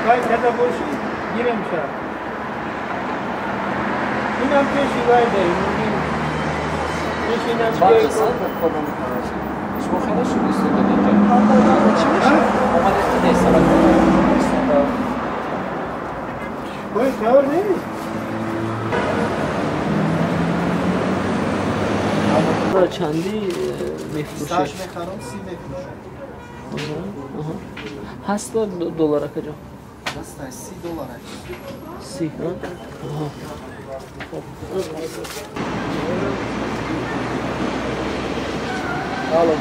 Вай када боши, гирем ша. Инам пеши вай дай, мумкин. Пеши инам шумо хеле шуд истода инҷо. Чӣ мешавад? Омадед ки нест истода. Ой, тайёр нест? Чанди мефурӯшед? 28 мехарам, 30 мефурӯшам. Ҳаст доллар, акаҷон? Ҳаста, 30 доллар. 30, ҳа? Алло.